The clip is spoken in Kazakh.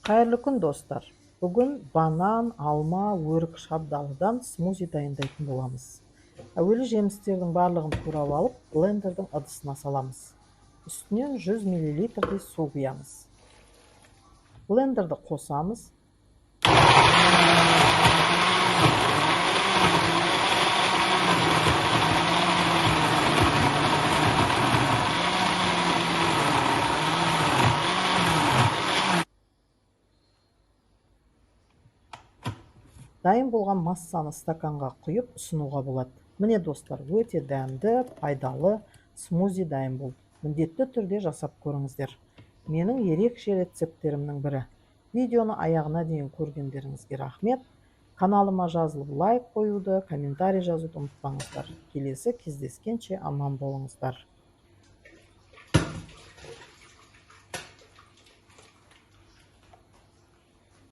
Қайырлы күн, достар! Бүгін банан, алма, өрік, шабдалыдан смузи дайындайтын боламыз. Әуелі жемістердің барлығын турап алып, блендердің ыдысына саламыз. Үстінен 100 миллилитрдей су құямыз. Блендерді қосамыз. Дайын болған массаны стаканға құйып ұсынуға болады. Міне, достар, өте дәмді, пайдалы смузи дайын болды. Міндетті түрде жасап көріңіздер. Менің ерекше рецепттерімнің бірі. Видеоны аяғына дейін көргендеріңізге рахмет. Каналыма жазылып, лайк қоюды, комментарий жазуды ұмытпаңыздар. Келесі кездескенше аман болыңыздар.